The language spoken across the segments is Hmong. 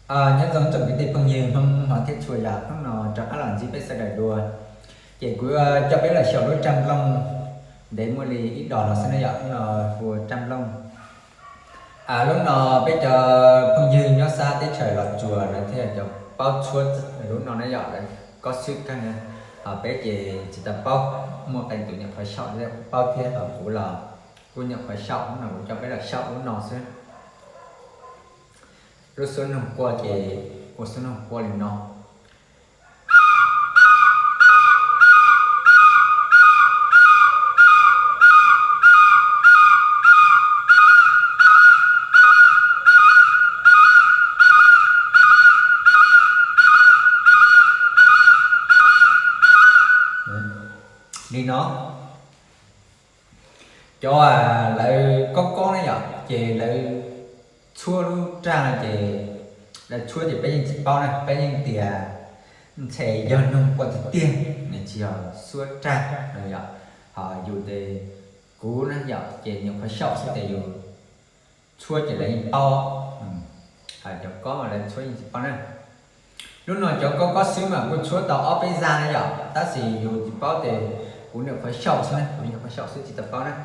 Nyob zoo tsoom kwv tij phooj ywg Hmoob hmov thiab tshua, yog hnub no rov qab los ntsib peb sawv daws dua. Ces kuv coj peb los xyaum lub raj nplooj ntev muaj li ib dos no xwb na yom, hnub no hu ua raj nplooj. Lub no peb cov phooj ywg nyob sab teb chaws Los Tsuas lawv thiaj cov paub tshuab lub no na yom, lawv kob xwb kawg na. Ho peb ces tsis tau paub, muaj qee tus nyuam qhuav xyaum thiab paub thiab, ho kuv los kuj nyuam qhuav xyaum, hnub no kuv coj peb los xyaum lub no xwb. Lub suab noog quaj ces ua suab noog quaj li no. Li no. Cov lawv kob kob ne yom, ces lawv tshuab lub raj no ces lawv tshuab ces peb yeej tsis paub na, peb yeej tias ntshe yog noog quaj tiag tiag, nws tsis yog suab raj no yom. Ho yus ces kuv na yom, ces nyuam qhuav xyaum xwb ces yus tshuab ces lawv yeej paub. Ho cov kob mas lawv tshuab yeej tsis paub na. Lub no cov kob kob xwb mas kuj tshuab tau ob peb zaj na yom, tab sis yus tsis paub ces kuv nyuam qhuav xyaum xwb na, kuv nyuam qhuav xyaum xwb tsis tau paub na.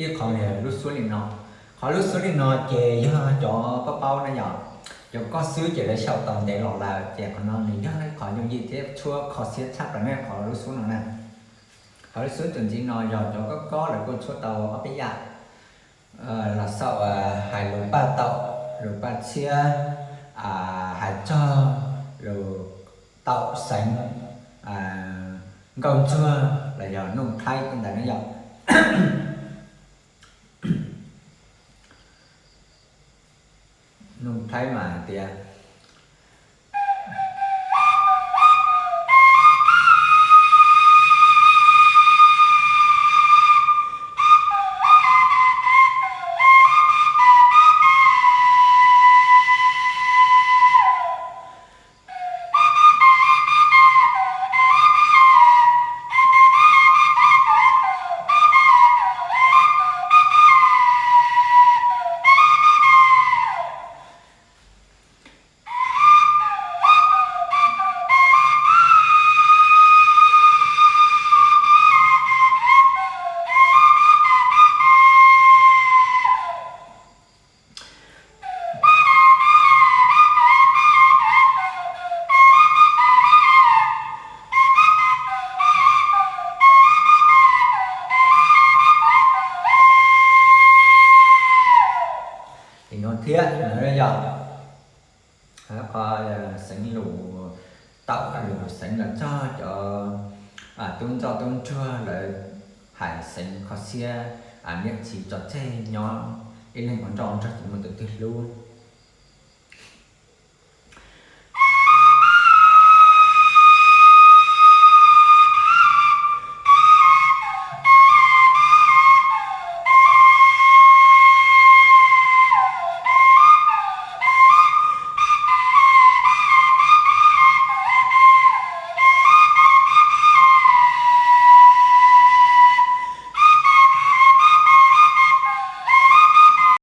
Ib qho lub suab li no, qhov lub suab li no ces yog cov paub paub na yom, cov kob xwb ces lawv xyaum tau ntev los lawm, ces qhov no nws yog ib qho yooj yim thiab tshuab kho siab tshaj plaws ne, qhov lub suab no na. Qhov lub suab txuas ntxiv no yog cov kob kob lawv kuj tshuab tau ob peb yam, los xaum hais lus paj taum, lus paj txhiab, hais txog lus taum xeev, nkauj ntsuag los yog nuj thaib ntawd na yom. Nuj thaib mas hais tias Li no thiab no yog qhov xeev lus taum lus xeev los txog cov tub ntxawm tub ntsuag lawv hais xeev kho siab, niam txiv tso tseg nyob ib leeg ua nroj ua nrog tsis muaj tus twg hlub.